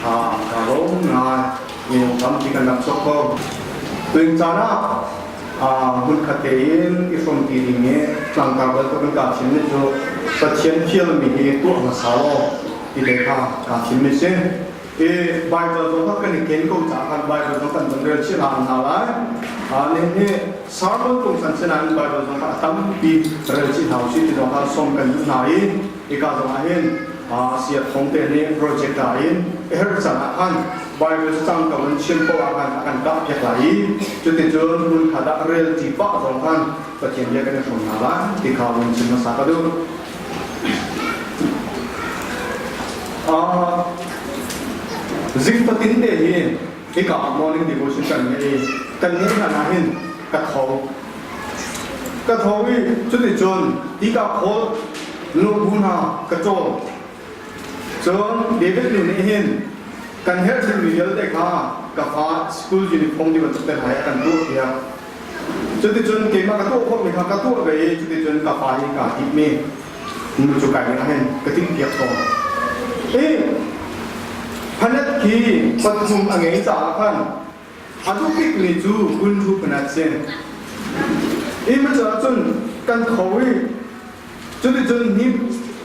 Ka lawm ngai. Minung tampi kan rak sok ko. Tuin caan ah hmunkhat tein i hrawmpi ding i tlangtar bantuk in kaa thimmi cu Pathian fialmi hi tuah hmasa law ti te kha kaa thimmi si. I Bible zong kha kan i ken ko caah khan Bible zong kan von rel chih hna hna lai. Nihin hi sermon tung san sinain Bible zong kha a tampi rel chih hna usih ti zong kha sawm kan duh hna i hika zong ah hin sia thong te nih project ah in her caan ah khan Bible cang ko in chim poah ah khan a kan kah piak lai i cuticun hmun khat ah rel ti pah zong khan Pathian bia kan i hrawm hna lai ti kha vun chim hmasa ka duh. Zing fatin te hi hika morning devotion kan ngei i kan ngeih hlan ah hin ka tho. Ka tho i cuticun tika khawl nu bu hna ka cawl. Cun David nu nih hin kan herh thilmi vialte kha ka fa school uniform ti bantuk te hna hi a kan tuah piak. Cuticun keimah ka tuah khawhmi kha ka tuah ve i cuticun ka fa hi kaa timhmi nu cu kai ding ah hin ka timhpiak tawn. I phanet khi pathum a ngei caah khan a duh bikmi cu kunṭhu phanet si. I macaah cun kan tho i cuticun hi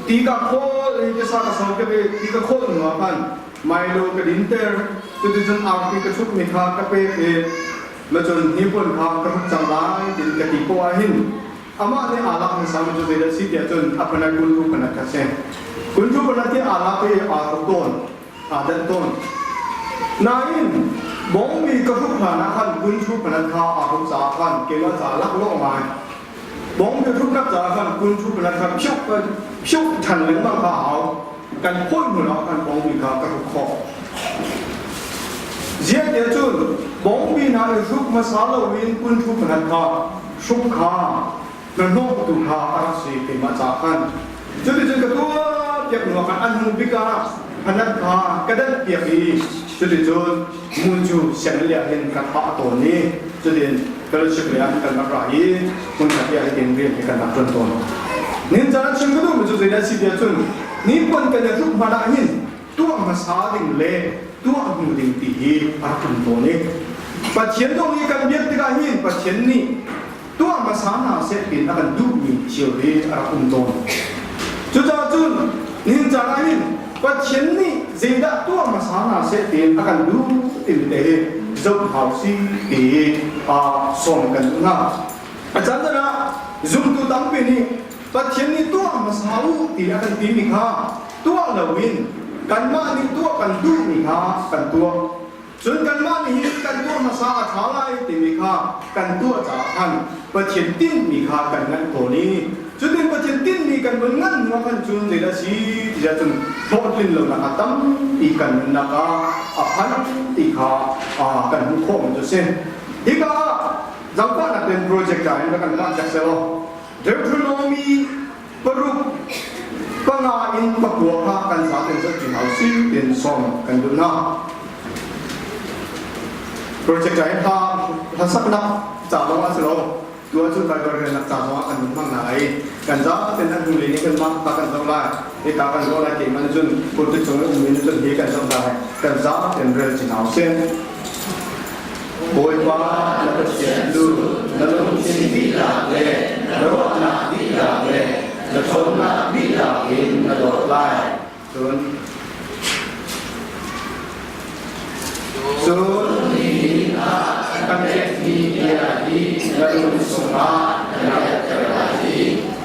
ti ka khawl i ka sa ka so ka ti ka khawh hnu ah khan Milo ka dinter cuticun arti ka chukmi kha ka pek i macun hnipuan kha ka hruk cang lai tiin ka ti poah ah hin amah nih aa lak hmasami cu zeidah a si tiah cun a phanat kunṭhu phanat kha a si. Kunṭhu phanat hi aa lak i aa hruk tawn, aa danh tawn. Nain bawngmi ka hruk hlan ah khan kunṭhu phanat kha aa hruk caah khan keimah caah laklawh ngai. Bawngmi hruknak caah khan kunṭhu phanat kha phiuh phiuh ṭhan lengmang kha a hau. Kan phawih hnu ah khan bawngmi kha ka hruk khawh. Ziah tiah cun bawngbi hna i hruk hmasa loin kunṭhu phanat kha hruk kha hnahnawhtu kha a rak si keimah caah khan. Cuticun ka tuah piak hnu ah khan an hnu bik ah phanat kha ka danh piak i cuticun ngun cu sianginn lei ah hin ka thah tawn i cutin fellowship lei ah kan rak ra i hmunkhat ah hitin rian hi kan rak ṭuan tawn. Nihin caan chim ka duhmi cu zeidah a si tiah cun nipuan kan i hruk hmanh ah hin tuah hmasa ding le tuah hnu ding ti hi a rak um tawn i Pathian zong nih kan biak tikah hin Pathian nih tuah hmasa hna seh tiin a kan duhmi thil hi a rak um tawn. Cucaah cun nihin caan ah hin Pathian nih zeidah tuah hmasa hna seh tiin a kan duh timi te hi zoh hau si ti sawm kan duh hna. A caan ah zumtu tampi nih Pathian nih tuah hmasa u ti a kan timi kha tuah loin kanmah nih tuah kan duhmi kha kan tuah. Cun kanmah nih hin kan tuah hmasa a ṭha lai timi kha kan tuah caah khan Pathian tinhmi kha kan nganh tawn i cutin Pathian tinhmi kan vun nganh hnu ah khan cun zeidah a si ti ahcun hlawhtlin lonak a tampi kan nunnak ah a phan ti kha kan hmuh khawhmi cu a si. Hika ah zaangfahnak tein project ah hin rak kan kah cek sehlaw Deuteronomy paruk panga in pakua kha kan zaten zoh ṭi hna usih tiin sawm kan duh hna. Project ah hin hla hlasaknak ca lawng ah si lo, tu ahcun Bible relnak ca zong ah kan hmang hna lai i kan zaten an hnulei nih kan mah ta kan zoh lai, hika kan zoh lai keimah nih cun pulpit cung i ummi nih cun hi kan zoh hna lai, kan zaten rel ṭi hna usih. Bawipa na Pathian cu na lungthin dihlak le na ruahnak dihlak le na ṭhawnnak dihlak in na dawt lai. Cun cun nihin ah kan pekmi bia hi na lung chungah na chiahter lai i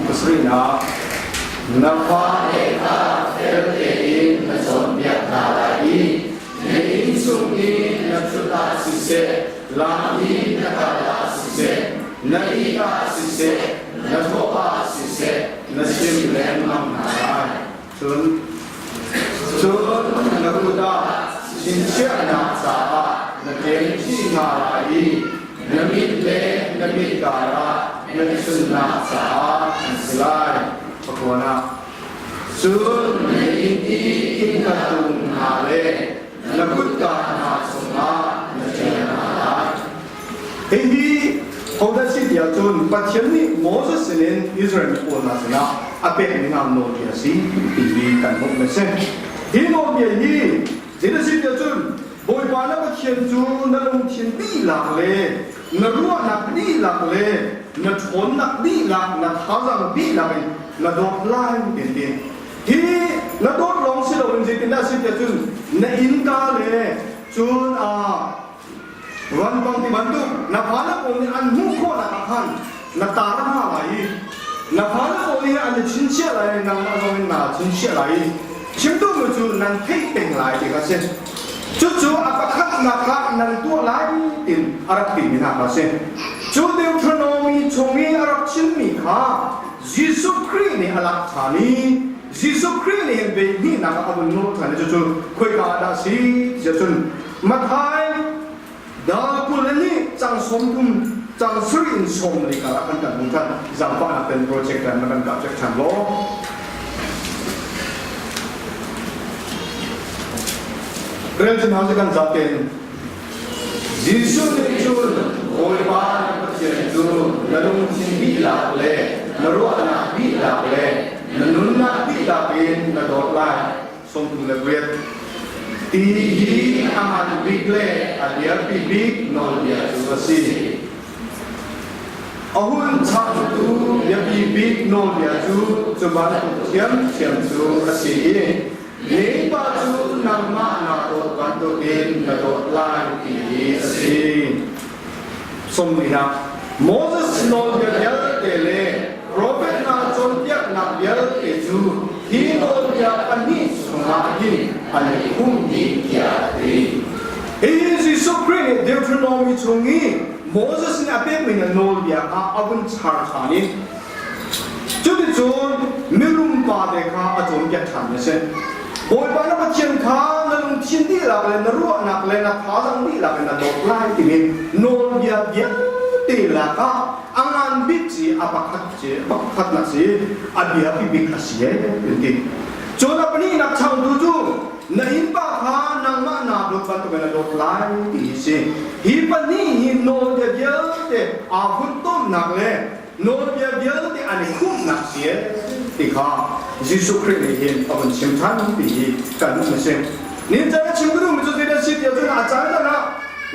pasarihnak na fale kha fel tein na cawnpiak hna lai i Na inn chung i na ṭhut ah siseh, lam i na kal ah siseh, na ih ah siseh, na thawh ah siseh, na chim lengmang hna lai. Cun cun na kut ah chingchiahnak caah na ṭem chih hna lai i na mit le na mit karah na chunnak caah an si lai. Pakuanak. Cun na inn i innka tung hna le na kutka hna cungah na ṭial hna lai. Hihi hodah si tiah cun Pathian nih Moses sinin Israel mi pawl hna sinah a pekmi hna nawlbia a si ti hi kan hmuh a si. Hi nawlbia hi zeidah si? na Pathian cu na lungthin dihlak le na ruahnak dihlak le na ṭhawnnak dihlak na thazaang dihlak in na dawt lai ti ti. Hi na dawt lawng si loin zeitindah a si tiah cun na innka le cun vanpang ti bantuk na fale pawl nih an hmuh khawhnak ah khan na tar hna lai i na fale pawl nih an i chinchiah lai i nangmah zong in naa chinchiah lai i chimtu cu nan theih peng lai ti kha si. Cucu a pakhatnak ah nan tuah lai tin a rak timi hna kha si. Cu Deuteronomy chung i a rak chimmi kha Jesuh Khrih nih a lak ṭhan i Jesuh Khrih nih hin veihnihnak ah a vun nawl ṭhan i cucu khoika ah dah a si ti ahcun Matthai dal 22 cang 30 cang sarih in 40 karah kan kan hmu ṭhan. Zaangfahnak ten project na kan kah check ṭhan law. Rel cun hau kan zaten Jesuh nih cun Bawipa na Pathian cu na lungthin dihlak le na ruahnak dihlak le na nunnak dihlak in na dawt lai. 38. Ti hi a ngan bik le a dirpi bik nawlbia cu a si. A hun changtu biapi bik nawlbia cu cu bantuk ṭhiamṭhiam cu a si i Mipa cu nangmah naa dawt bantukin na dawt lai ti hi a si. Sawmlinak Moses nawlbia vialte le profet hna cawnpiaknak vialte cu hi nawlbia pahnih chungah hin an i khumh dih tiah a ti. Hihi Jesuh Khrih nih Deuteronomy chung i Moses nih a pekmi hna nawlbia kha a vun char ṭhan i Cuticun mirum pate kha a cawnpiak ṭhanmi a si. Bawipa na Pathian kha na lungthin dihlak le na ruahnak le na thazaang dihlak in na dawt lai timi nawlbia vialte lakah a ngan bik ci a pakhat ci pakhatnak si a biapi bik a si ee an ti. Cun a pahnihnak changtu cu na innpa kha nangmah naa dawt bantukin na dawt lai ti hi si. Hi pahnih hi nawlbia vialte aa funtomnak le nawlbia vialte an i khumhnak si ti kha Jesuh Khrih nih hin a vun chim ṭhan ti hi kan hmuh a si. Nihin caan a chim ka duhmi cu zeidah a si ti ahcun a caan caan ah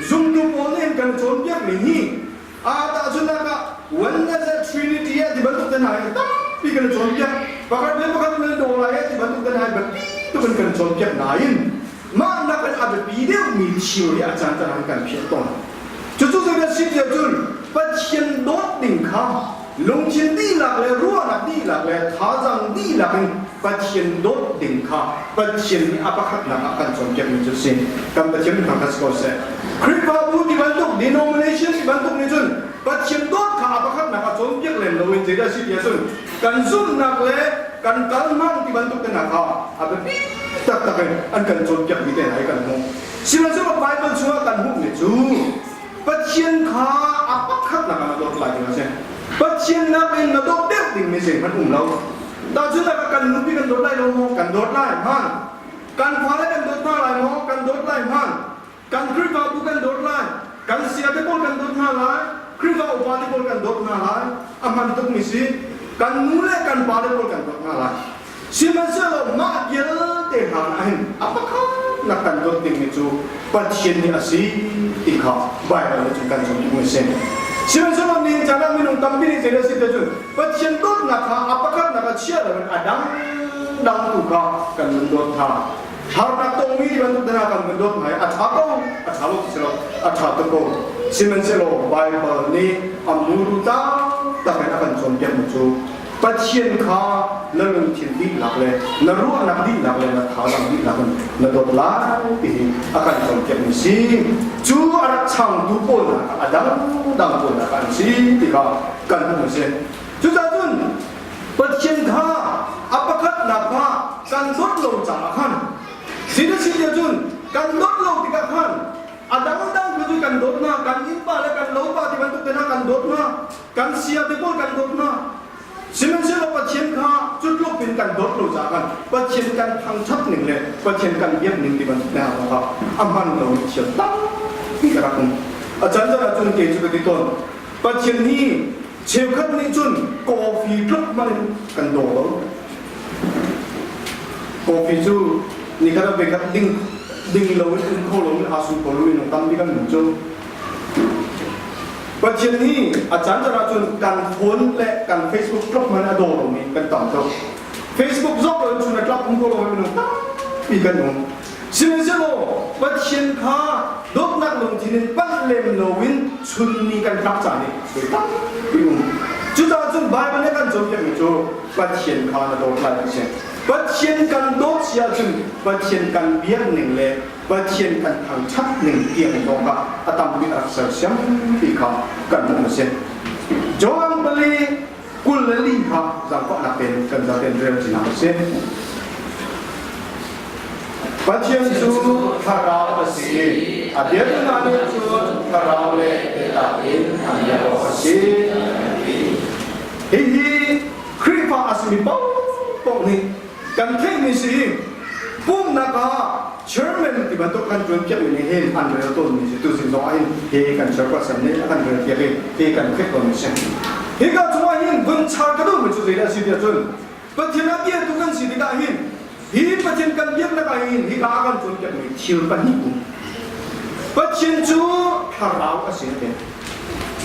zumtu pawl nih hin kan cawnpiakmi hi a tahchunhnak ah oneness le trinity ah ti bantuk te hna hi tampi kan cawnpiak. Pakhat le pakhat nan daw lai ti bantuk te hna hi biapi tuk in kan cawnpiak nain mah nakin a biapi deuhmi thil hi a caan caan ah kan phiah tawn. Cucu zeidah si ti ahcun Pathian dawt ding kha lungthin dihlak le ruahnak dihlak le thazaang dihlak in Pathian dawt ding kha Pathian nih a pakhatnak ah kan cawnpiakmi cu a si. Kan Pathian hna kha si ko seh. Khrihfabu ti bantuk denomination ti bantuk nih cun Pathian dawt kha a pakhatnak ah cawnpiak lem loin zeidah si ti ahcun kan zumhnak le kan kalhmang ti bantuk te hna kha a biapi taktak in an kan cawnpiakmi te hna hi kan hmuh. Sihmanhsehlaw Baibal chungah kan hmuhmi cu Pathian kha a pakhatnak ah na dawt lai ding a si. Pathian nakin na dawt deuh dingmi zeihmanh um lo. Tahchunhnak ah kan nupi kan dawt lai lo maw? Kan dawt lai hman. Kan fale kan dawt hna lai maw? Kan dawt lai hman. Kan Khrihfabu kan dawt lai. Kan siate pawl kan dawt hna lai. Khrihfa upa te pawl kan dawt hna lai. A hman tukmi si. Kan nu le kan pale pawl kan dawt hna lai. Sihmanhsehlaw mah vialte hna ah hin a pakhatnak kan dawt dingmi cu Pathian nih a si ti kha Baibal nih cun kan zumh ding a si. Sihmanhsehlaw nihin caan ah minung tampi nih zei a si ti cun Pathian dawtnak kha a pakhatnak ah chia loin a dangdang tu kha kan nun dawt hna. Harnak tongmi ti bantuk hna kan nun dawt hna i a ṭha ko, a ṭha lo ti si lo, a ṭha tuk ko. Sihmanhsehlaw Baibal nih a muru taktak in a kan cawnpiakmi cu Pathian kha na lungthin dihlak le na ruahnak dihlak le na thazaang dihlak in na dawt lai ti hi a kan cawnpiakmi si. Cu a rak changtu pawl hna kha a dangdang pawl hna kha an si ti kha kan hmuh a si. Cucaah cun Pathian kha a pakhatnak kha kan dawt lo caah khan si na si cun kan dawt lo tikah khan a dangdang cu kan dawt hna kan innpa le kan lopa ti bantuk te hna kan dawt hna kan sia te pawl kan dawt hna sihmanhsehlaw Pathian kha cu tluk in kan dawt lo caah khan Pathian kan thangṭhat ning le Pathian kan biak ning ti bantuk hna kha a hman lo mi thil tampi ka rak um a caan caan ah cun kei cu ka ti tawn Pathian hi cheukhat nih cun coffee tluk hmanh in kan daw lo coffee cu nikhat ah voikhat ding. ding lo in um kho lo in aa su kho lo minung tampi kan um cu. Pathian nih a caan caan ahcun kan phone le kan Facebook tluk hmanh a daw lomi kan tam tuk. Facebook zok lo in chun a tlak um ko lomi minung tampi kan um. Sihmanhsehlaw Pathian kha dawtnak lungthin in panh lem loin chun ni kan tlak caan hi voi tampi um. Cucaah cun Baibal nih kan cawnpiakmi cu Pathian kha na dawt lai ti si. Pathian kan dawt si ahcun Pathian kan biak ning le Pathian kan thangṭhat ning tiang zong kha a tam bik a rak sersiam ti kha kan hmuh a si. Johan pali 24 kha zaangfahnak tein kan zaten rel ṭi a si. Pathian cu thlarau a si i a biatu hna nih cun thlarau le biatak in an biak awk a si. Hihi Khrihfa a simi paohpaoh nih kan theihmi si i pumhnak ah chairman ti bantuk kan ṭuan piakmi nih hin an rel tawnmi si tuzing zong ah hin hi kan chairperson nih a kan rel piak i hi kan theih tawnmi si. Hika chungah hin vun char ka duhmi cu zeidah a si tiah cun Pathian a biatu kan si tikah hin hi Pathian kan biaknak ah hin hika a kan cawnpiakmi thil pahnih um. Pathian cu thlarau a si a ti.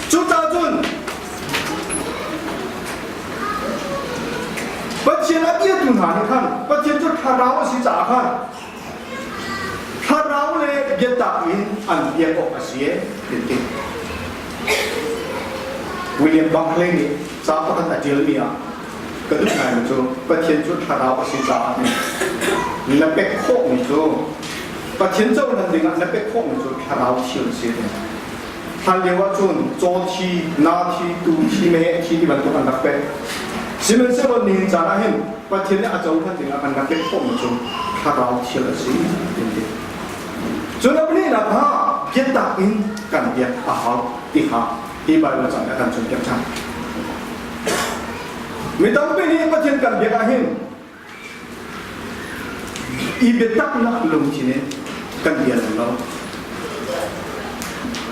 Cucaah cun Pathian a biatu hna nih khan Pathian cu thlarau a si caah khan thlarau le biatak in an biak awk a si e ti ti. William Barclay nih ca pakhat a ṭialmi ah ka duh ngaimi cu Pathian cu thlarau a si caah na pek khawhmi cu Pathian cohlan dingah na pek khawhmi cu thlarau thil a si. Hlan lio ahcun caw thi, naa thi, tuu thi, meheh thi ti bantuk an rak pek. Sihmanhsehlaw nihin caan ah hin Pathian nih a cohlan dingah kan rak pek khawhmi cu thlarau thil a si an ti. Cun a pahnihnak ah biatak in kan biak a hau ti kha hi Baibal cang nih a kan cawnpiak ṭhan. Mi tampi nih Pathian kan biak ahhin i biataknak lungthin in kan bia lo.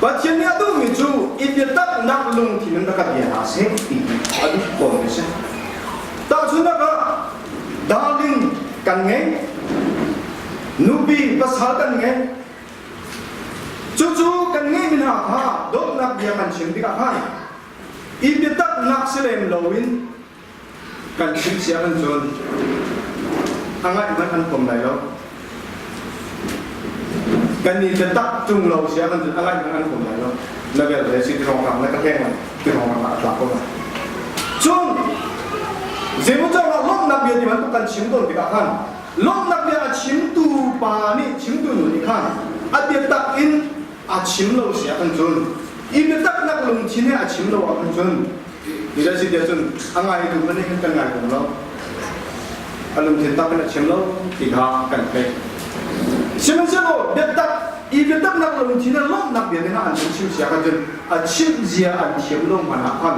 Pathian nih a duhmi cu i biataknak lungthin in rak kan bia hna seh ti hi a duh tawnmi a si. Tahchunhnak ah darling kan ngei, nupi pasal kan ngei, Cucu kan ngeihmi hna kha dawtnak bia kan chim tikah khan i biataknak si lem loin kan chim sia kan cun a ngaih hmanh an pom lai lo. Kan i biatak ṭung lo sia kan cun a ngaih hmanh an pom lai lo. Na vel ve si ti hrawnghrang na ka hleng lai ti hrawnghrang ah a tla ko lai. Cun zeimaw lawmhnak bia ti bantuk kan chim tawn tikah khan Lawmhnak bia a chimtu pa nih chimtu nu nih khan a biatak in a chim lo si ahkhan cun i biataknak lungthin he a chim lo ahkhan cun ti si tiah cun a ngaitu hmanh nih kan ngai kho lo a lungthin tak in a chim lo ti kha kan theih. Sihmanhsehlaw biatak i biataknak lungthin in lawmhnak bia nih an chim si ahkhan cun a chimh zia an thiam lo hmanh ah khan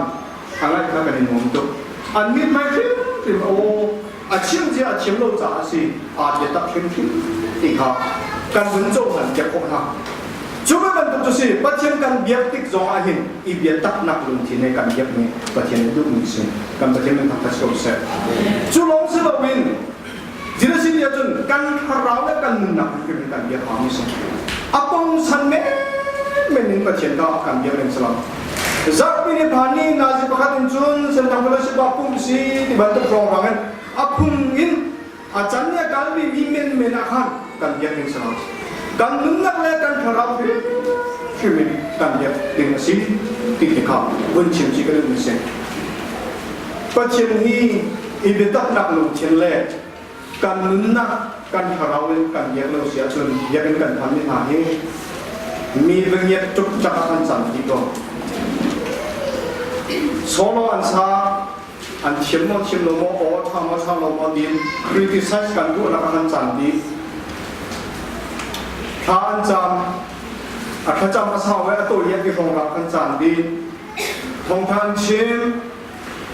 a ngaih kha kan i nuam tuk. An mithmai hrimhrim aw a chim zia a thiam lo caah a si aa biatak hrimhrim ti kha kan vun cohlan piak khawh hna. Cu bantuk cu si Pathian kan biak tik zong ah hin i biataknak lungthin he kan biak mi Pathian nih duhmi si kan Pathian min thangṭhat ko seh. Cu lawng si loin Jerusalem ah cun kan thlarau le kan nunnak hrimhrim kan biak hngami si. A pongsan menmen in Pathian kha kan biak ning salam. Zarhpi ni phan ni nazi pakhat in cun Central Fellowship ah pumh si ti bantuk hrawnghrang in a phung in a can le kalmi mi menmen ah khan kan biak ding si lo. Kan nunnak le kan thlarau hrimhrim in kan biak ding a si ti khi kha vun chim ci ka duhmi si. Pathian hi i biataknak lungthin le kan nunnak kan thlarau in kan biak lo si ahcun biakinn kan phanmi hna hi mi va ngiat tuk cak ah kan cang dih ko. Solo an sa an thiam maw thiam lo maw aw ṭha maw ṭha lo maw tiin criticize kan duhnak ah kan cang dih. Thla an cam a thlacam a sau i a tawi i hrawng kan caan dih. Thawngṭha an chim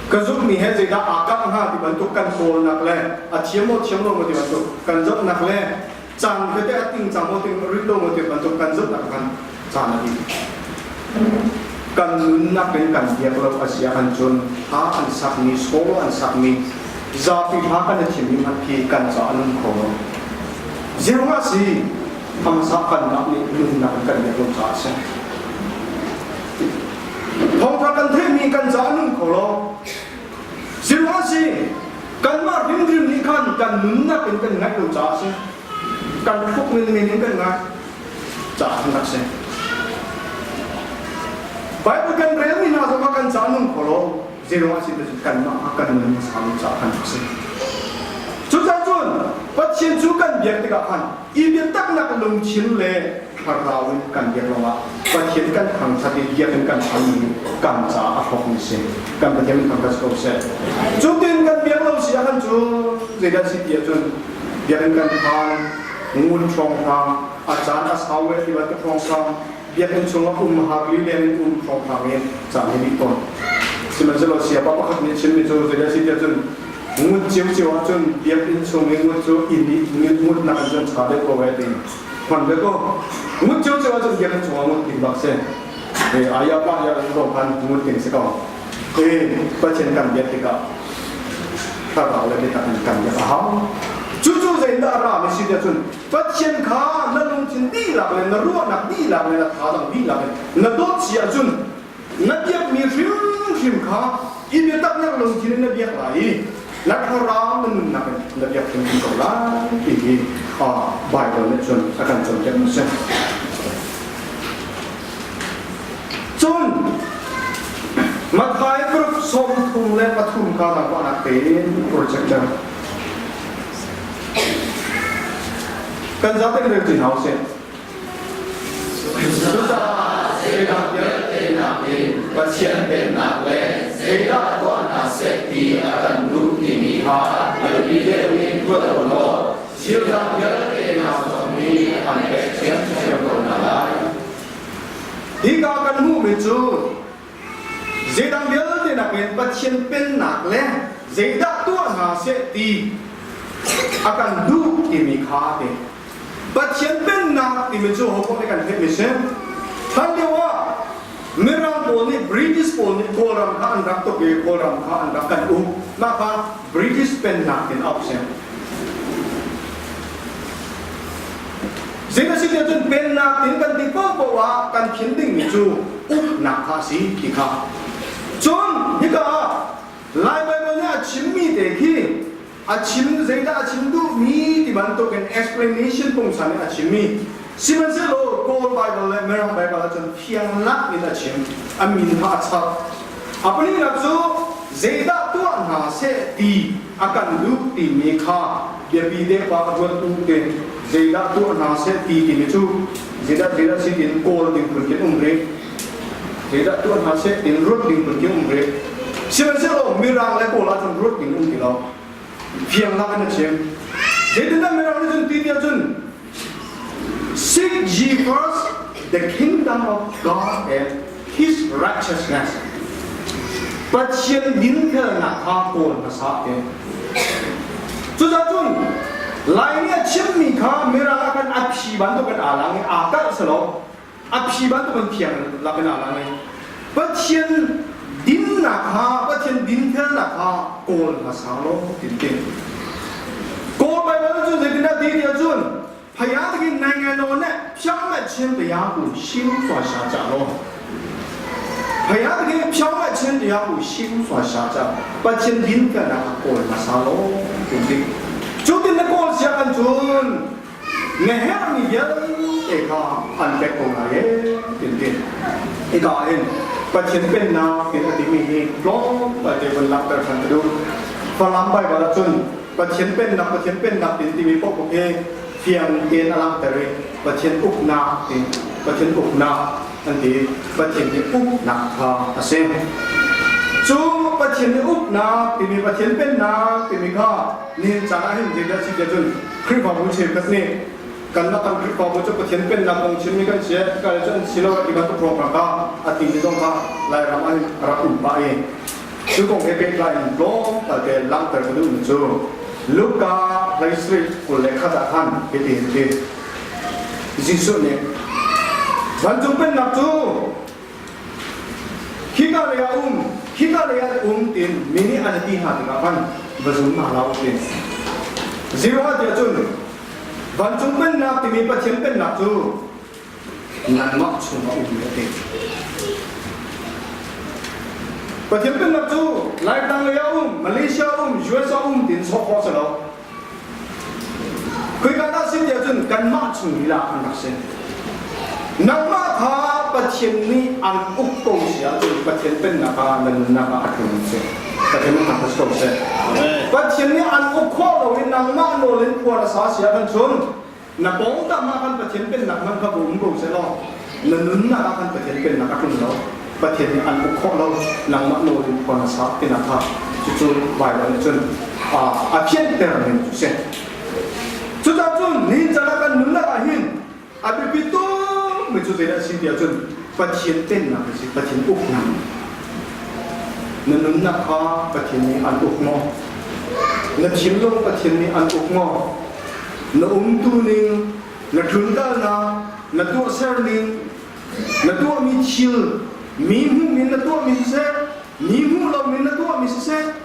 ka zumhmi he zeidah aa kah hnga ti bantuk kan kawlnak le a thiam maw thiam lo maw ti bantuk kan zohnak le caan khuate a ting cang maw ting rih lo maw ti bantuk kan zohnak khan caan a dih. Kan nunnak in kan biak lo a si ahkhan cun hla an sakmi solo an sakmi zapi hla kan i thimmi hmanh khi kan ca a nung kho lo. Zeruangah si? Hmasa kanmah nih nunnak in kan biak lo caah a si. Thawngṭha kan theihmi kan caah nung kho lo. Ziruang a si, kanmah hrimhrim nih khan kan nunnak in kan ngaih lo caah a si. Kan hruk menmen in kan ngai caah an rak si. Bible kan relmi hna zong ah kan caah nung kho lo. Zeiruang ah si ti kanmah kan nun hmasa lo caah khan a si. Cucaah cun Pathian cu kan biak tikah khan i biataknak lungthin le thlarau in kan biak lawngah Pathian kan thangṭhat i biakinn kan phanmi kan caah a hlawkmi si. Kan Pathian min thangṭhat si ko seh. Cutin kan biak lo si ahkhan cu zeidah si ti ahcun biakinn kan phan ngun hrawnghrang a caan a sau ve ti bantuk hrawnghrang biakinn chungah um har lileng in um hrawnghrang in caan hi dih tawn. Sihmanhsehlaw siapa pakhat nih a chimmi cu zeidah si tiah cun ngut ciocio ahcun biakinn chung i ngut cu inn i ngutnak in cun ṭha deuh ko ve ti hman ve ko. Ngut ciocio ahcun biakinn chungah ngut ding bak si. Aya pa ya ro khan ngut ding si ko. Hi Pathian kan biak tikah thlarau le biatak in kan biak a hau. Cucu zeidah a ra mi si tiah cun Pathian kha na lungthin dihlak le na ruahnak dihlak le na thazaang dihlak in na dawt si ahcun na biakmi hrimhrim kha i biataknak lungthin in na biak lai i na thlarau na nunnak in na biak hrimhrim ko lai ti hi Bible nih cun a kan cawnpiak mi si. Cun Matthai paruk 33 kha ruahnak tein projector Kan zaten rel ti hna usih. Cucaah zeidah vialte nakin Pathian pennak le zeidah tuah hna seh ti a kan duh timi kha biapi deuh in ruat u law thil dang vialte hna zong nih an pek ṭhiamṭhiam ko hna lai. Hika kan hmuhmi cu zeidang vialte nakin Pathian pennak le zeidah tuah hna seh ti a kan duh timi kha a ti. Pathian pennak timi cu hopoh nih kan theihmi si. Hlan lio ah Mirang pawl nih British pawl nih Kawlram kha an rak tuk i Kawlram kha an rak kan uk. Mah kha British pennak in auh si. Zeidah si tiah cun pennak in kan ti paohpaoh ah kan khin dingmi cu uknak kha a si ti kha. Cun hika ah Lai Baibal nih a chimmi te khi a chim zeidah a chim duhmi ti bantukin explanation pungsan in a chimmi sihmanhsehlaw Kawl Baibal le Mirang Baibal ahcun fiang lak in a chim a min kha a chap a pahnihnak cu zeidah tuah hna seh ti a kan duh timi kha biapi deuh ah a ruat u tin zeidah tuah hna seh ti timi cu zeidah zeidah si tin kawl ding phun khin um rih zeidah tuah hna seh tin ruat ding phun khin um rih sihmanhsehlaw mirang le kawl ahcun ruat ding um ti lo fiang lak in a chim zeitindah mirang nih cun ti tiah cun seek ye first the kingdom of God and his righteousness Pathian dinfelnak kha kawl hmasa te cucaah cun Lai nih a chimmi kha Mirang ah khan a phi bantukin aa lang i aa kalh si lo a phi bantukin thiang lakin aa lang i Pathian dinnak kha Pathian dinfelnak kha kawl hmasa law tin ti Kawl Baibal cu zeitindah ti tiah cun ဘုရားသခင်နိုင်ငံတော်နဲ့ဖြောင့်မတ်ခြင်းတရားကိုရှေးဦးစွာရှာကြလောဘုရားသခင်ဖြောင့်မတ်ခြင်းတရားကိုရှေးဦးစွာရှာကြ Pathian dinfelnak kha kawl hmasa law tin ti cu tin na kawl sia kan cun na herhmi vialte kha an pek ko lai e tin ti hika hin Pathian pennak tin a timi hi tlawmpal te vun langhter ṭhan ka duh Falam Baibal ah cun Pathian pennak Pathian pennak tin timi paohpaoh hi fiang tein a langhter i Pathian uknak tin Pathian uknak an ti Pathian nih uknak kha a si cu Pathian nih uknak timi Pathian pennak timi kha nihin caan ah hin zeidah si tiah cun Khrihfabu cheukhat nih kanmah kan Khrihfabu cu Pathian pennak kong chimmi kan si ka cu an si lo ti bantuk ruangah kha a timi zong kha Lairam ah hin rak um pah i Cu kong he pehtlai in tlawmpal te langhter ka duhmi cu Luka 23 21 ah khan hitin a ti. Jesuh nih vancung pennak cu khika lei ah um, khika lei ah um tiin mi nih an ti hna tikah khan va zum hna hlah u tiin. Zero tiah cun. Vancung pennak timi Pathian pennak cu nangmah chungah um a ti. Pathian pennak cu Laitlang lei ah um, Malaysia um, US ah um tiin sawk khawh si lo. Khoika dah si tiah cun kanmah chung lila an rak si. Nangmah kha Pathian nih an uk ko si ahcun Pathian pennak ah na nunnak ah a tlung si. Pathian nih a ko seh. Pathian nih an uk khawh lo i nangmah nawl in khua na sa si ahcun cun na pawngtam ah khan Pathian pennak hmanh kha um ko sehlaw na nunnak ah khan Pathian pennak a tlung lo. Pathian nih an uk khawh lo nangmah nawl in khua na sa tinak kha cucu Baibal nih cun a fianter ning cu si. Cucaah cun nihin caan ah kan nunnak ah hin a biapi tuk mi cu zeidah a si tiah cun Pathian pennak a si, Pathian uknak. Na nunnak kha Pathian nih an uk maw? Na thinlung Pathian nih an uk maw? Na umtu ning, na tlunkalnak, na tuahser ning, na tuahmi thil, mi hmuh in na tuahmi siseh, mi hmuh lo in na tuahmi siseh,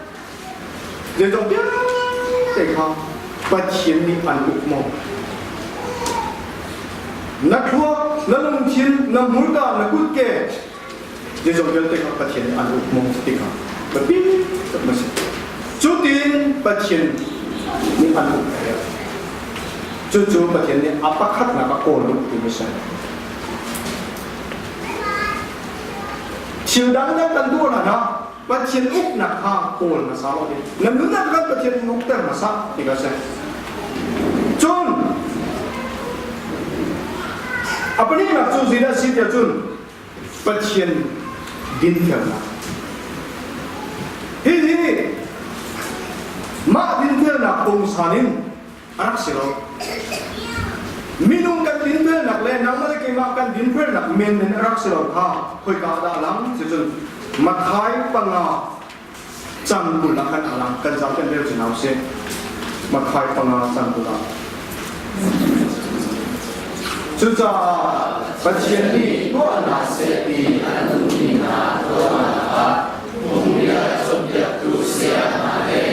zeizong vialte kha Pathian nih an uk maw? Na thluak, na lungthin, na hmurka, na kutke, zeizong vialte kha Pathian nih an uk maw ti kha biapi tuk na si. Cutin Pathian nih an uk a herh. Cucu Pathian nih a pakhatnak a kawl duh timi si. Thil dangdang kan tuah hna ah Pathian uknak kha kawl hmasa lo ding. Na nunnak kan Pathian in ukter hmasa ti ka si. Cun a pahnihnak cu zeidah si tiah cun Pathian dinfelnak. Hihi mah dinfelnak pungsan in a rak si lo. Minung kan dinfelnak le nangmah le keimah kan dinfelnak menmen a rak si lo kha khoika ah dah a lang cucun Matthai 5 cang 20 ah khan a lang kan zau kan rel chin hau si Matthai 5 cang 20 ah Cucaah Pathian nih tuah hna seh ti an duhmi hna tuahnak ah phungbia cawnpiaktu saya hna le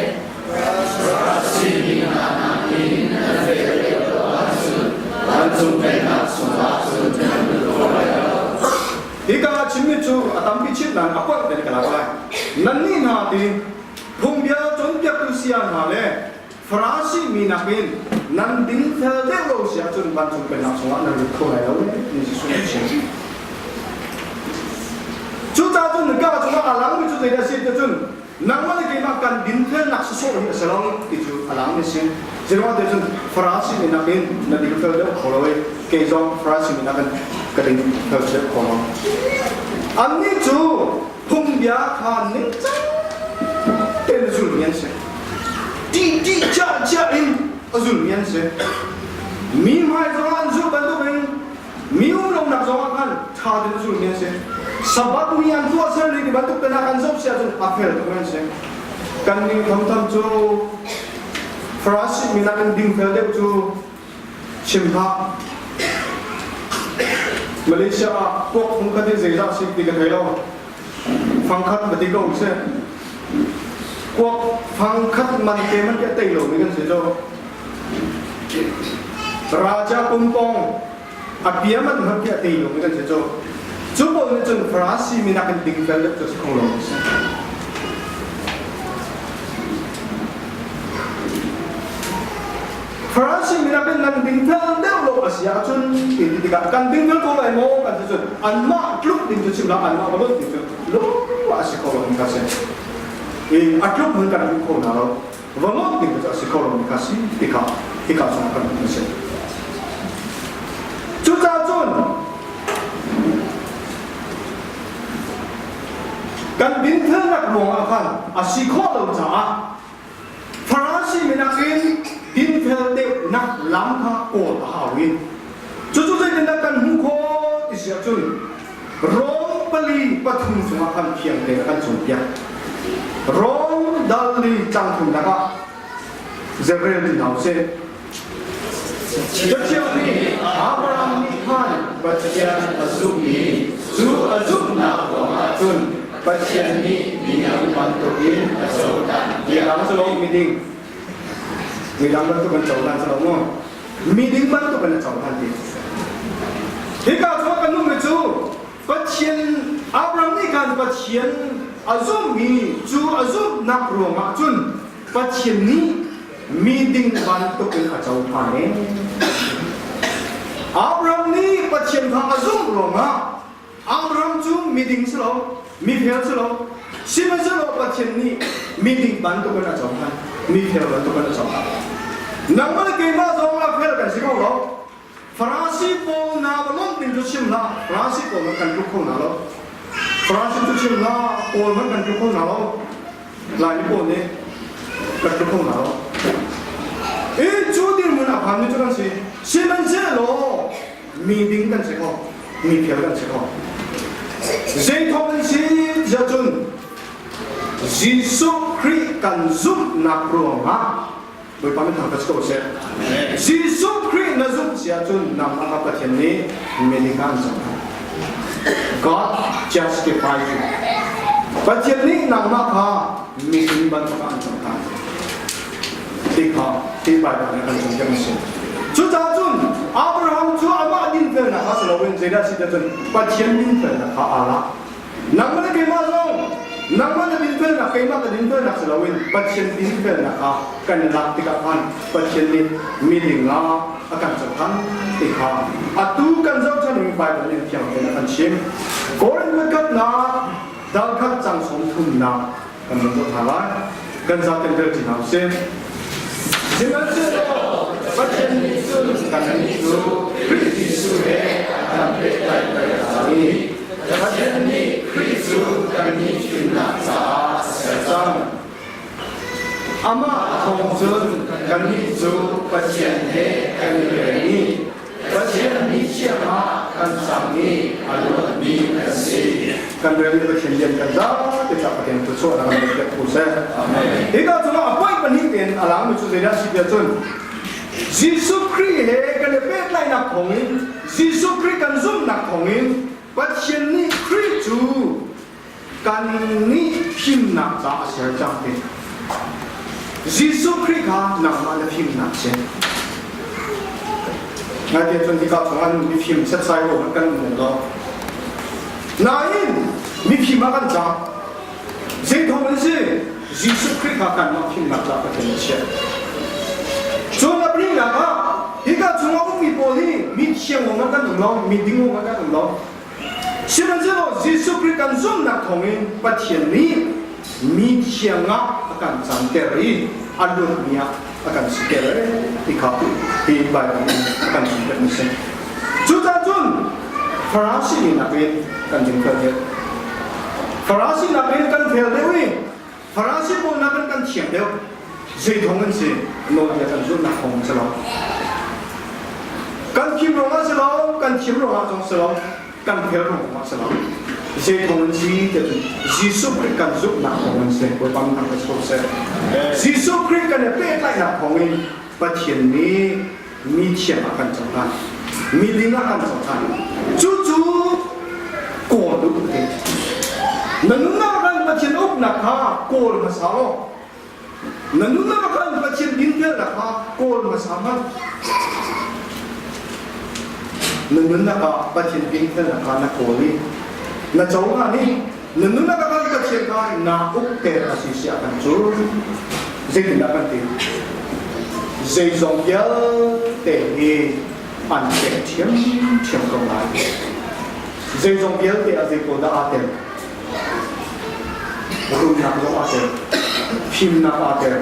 Hika ah chimmi cu a tampi chim nain a poih ten ka lak lai. Nannih hna ti phungbia cawnpiaktu saya hna le Farasi mi nakin nan dingfel deuh lo si ahcun vancung pennak chungah nan lut kho lai lo ti Jesuh nih a chim. Cucaah cun ka cungah a langmi cu zeidah a si ti cun nangmah le keimah kan dinfelnak sawsawh hi a si lo ti cu a lang mi si. Zeiruang te cun Farasi mi nakin na dingfel deuh kho lo i kei zong Farasi mi nakin ka dingfel deuh kho lo. Annih cu phungbia kha ningcang tein a zulmi an si. Ṭih ṭih ciah ciah in a zulmi an si. Mi hmai zongah an zulh bantukin Mi um lonak zongah khan ṭha tein a zulmi an si. Sabbath ni an tuahser ni ti bantuk te hna kan zoh si ahcun a fel tuk an si. Kan ning thamtham cu Farasi mi nakin dingfel deuh cu chim hlah. Malaysia ah kuak phung khat in zeizah si ti ka thei lo. Fangkhat va ti ko seh. Kuak fangkhat man te man ke tei lo mi kan si cu. Raja pumpong a bia man hmanh khi a tei lo mi kan si cu. Cu pawl nih cun Farasi mi nakin dingfel deuh cu a si kho lo si. Farasi mi nakin nan dingfel deuh lo a si ahcun ti tikah kan dingfel ko lai maw kan ti cun anmah tluk ding cu chim lah anmah va dawt ding cu lung a si kho lo mi kha si. I a tluk hun kan duh kho hna lo. Va ngawt ding cu a si kho lo mi kha si ti kha hika chungah kan hmuh a si. Cucaah cun kan dinfelnak ruangah khan a si khawh lo caah Farasi mi nakin dinfel deuhnak lam kha kawl a hau i cucu zeitindah kan hmuh khawh ti si ahcun Rom 4 3 chungah khan thiang tein a kan cawnpiak. Rom dal li cang thumnak ah Zerel ti hna usih. Cathiang nih Abraham nih khan Pathian a zumh i cu a zumhnak ruangah cun Pathian nih midang bantukin a cohlan Midang cu lo miding. Midang bantuk kan cohlan cu lo mu. Miding bantuk in a cohlan ti. Hika cu kan nung cu Pathian Abraham nih khan Pathian a zumhmi cu a zumhnak ruangah cun Pathian nih miding bantuk in a cohlan e. Abraham nih Pathian kha a zumh ruangah Abraham cu miding si lo, mifel si lo, sihmanhsehlaw Pathian nih miding bantuk in a cohlan, mifel bantuk in a cohlan. Nangmah le keimah zong a fel kan si ko lo. Farasi pawl na va lawmh ding cu chim hlah, Farasi pawl man kan tluk kho hna lo. Farasi cu chim hlah, pawl man kan tluk kho hna lo. Laimi pawl nih kan tluk kho hna lo. I cu dirhmun a phanmi cu kan si. Sihmanhsehlaw mi ding kan si kho mi fel kan si kho zei thawng in si tiah cun Jesuh Khrih kan zumhnak ruangah Bawipa min thangṭhat si ko seh. Jesuh Khrih na zumh si ahcun nangmah kha Pathian nih miding ah an cang God justify you. Pathian nih nangmah kha miding bantuk ah an cang Ti kha ti Baibal nih kan cawnpiak a si. Cucaah cun Abraham cu amah dinfelnak kha si loin zeidah si cun Pathian dinfelnak kha aa lak. Nangmah le keimah zong nangmah na dinfelnak keimah ka dinfelnak si loin Pathian dinfelnak kha kan i lak tikah khan Pathian nih miding ah a kan cohlan ti kha atu kan zohchanmi Baibal nih thiang tein a kan chim. Korin khatnak dal khat cang sawm thumnak kan van zoh hna lai kan zaten tel ṭi hna usih sihmanhsehlaw Pathian nih cun kannih cu Khrih Jesuh he a kan pehtlaihter cang i Pathian nih Khrih cu kannih fimnak caah a ser cang. Amah thawng cun kannih cu Pathian he kan i rem i Pathian mi thiang ah kan cang i a luatmi kan si. Kan rel i Pathian lian kan zapi cah Pathian thluachuah na kan pek ko seh. Hika cungah a point pahnih tein a langmi cu zeidah si tiah cun Jesuh Khrih he kan i pehtlaihnak thawngin Jesuh Khrih kan zumhnak thawngin Pathian nih Khrih cu kan nih fimnak caah a ser cang ti. Jesuh Khrih kha nangmah na fimnak si. Ngai cun hika chungah mifim setsai ko kan um lo. Nain mifim ah kan cang. Zei thawng in si? Jesuh Khrih kha kanmah fimnak caah Pathian a chiah. Cun a pahnih ah hika chungah ummi pawl hi mi thiang ah kan um lo, mi ding ah kan um lo. Sihmanhsehlaw Jesuh Khrih kan zumhnak thawngin Pathian nih mi thiang ah a kan canter i a luatmi ah a kan siter ti kha hi Baibal in a kan cawnpiakmi a si. Cucaah cun Farasi mi nakin kan dingfel deuh. Farasi nakin kan fel deuh i Farasi pawl nakin kan thiang deuh. Zei thawng an si? Nawlbia kan zulhnak thawng an si lo. Kan thim ruangah si lo, kan thim ruangah zong si lo, kan fel ruangah si lo. Zei thawng an si ti cun Jesuh Khrih kan zumhnak thawng an si. Bawipa min thangṭhat ko seh. Jesuh Khrih kan i pehtlaihnak thawngin Pathian nih mi thiang ah kan cohlan. Mi ding ah kan cohlan. Cucu kawl duh ti. Na nunnak kan Pathian uknak kha kawl hmasa law Na nunnak khan Pathian dinfelnak kha kawl hmasa hmanh. Na nunnak ah Pathian dinfelnak kha na kawl i na co nga nih na nunnak ah khan Pathian kha naa ukter a si siah kan cu zeitindah kan ti? Zeizong vialte hi an pek ṭhiamṭhiam ko lai. Zeizong vialte ah zei pawl dah aa tel? Rumnak zong aa tel. Fimnak aa tel.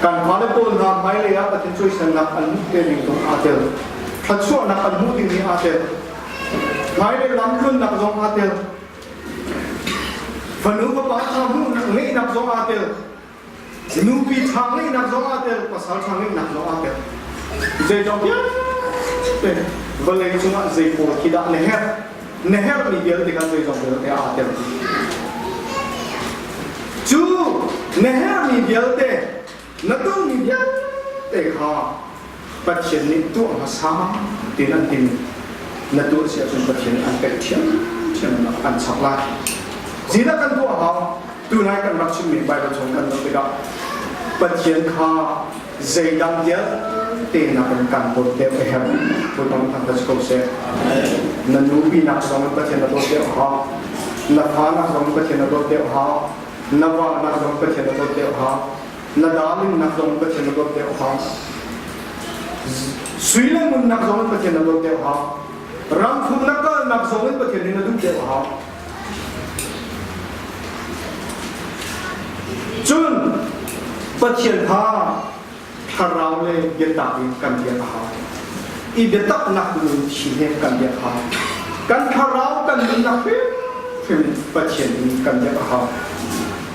Kan fale pawl hna hmailei ah Pathian cawisannak an hmuh te ding zong aa tel. Thluachuahnak an hmuh dingmi aa tel. Hmailei lamtlunnak zong aa tel. Fanu fapa ṭha hmuhnak ngeihnak zong aa tel. Nupi ṭha ngeihnak zong aa tel, pasal ṭha ngeihnak zong aa tel. Zeizong vialte vawlei cungah zei pawl khi dah na herh? Na herhmi vialte kha zeizong vialte aa tel. Cu na herhmi vialte, na duhmi vialte kha Pathian nih tuah hmasa tiin an timi na tuah si ahcun Pathian nih an pek ṭhiamṭhiam an chak lai. Zeidah kan tuah hau? Tunai kan rak chimmi Baibal chung kan zoh tikah Pathian kha zeidang vialte te nak in kan dawt deuh a herh. Bawipa thang ka si ko seh. Na nupi nak zong in Pathian na dawt deuh hau. Na fa nak zong in Pathian na dawt deuh hau. Na va nak zong Pathian na dawt deuh hau. Na darling nak zong Pathian na dawt deuh hau. Sui le ngun nak zong in Pathian na dawt deuh hau. Ram thum na kal nak zong in Pathian nih na duh deuh hau. Cun Pathian kha thlarau le biatak in kan biak a hau. I biataknak lungthin he kan biak a hau. Kan thlarau kan nunnak hrimhrim Pathian in kan biak a hau.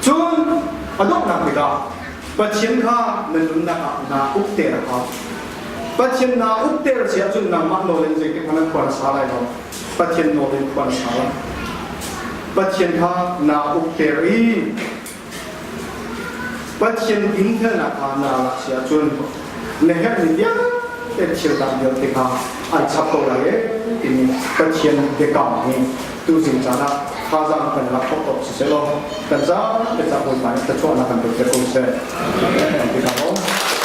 Cun a donghnak bik ah Pathian kha na nunnak ah naa ukter a hau. Pathian naa ukter si ahcun nangmah nawl in zeitik hmanh ah khua na sa lai lo. Pathian nawl in khua na sa lai. Pathian kha naa ukter i Pathian dinfelnak kha naa lak si ahcun na herhmi vialte thil dang vialte kha an chap ko lai ee timi Pathian biakam hi tuzing caan ah thazaang kan lak khawh awk siseh law kan zapi ca Bawipa nih thluachuahnak kan pek ko seh. Amen.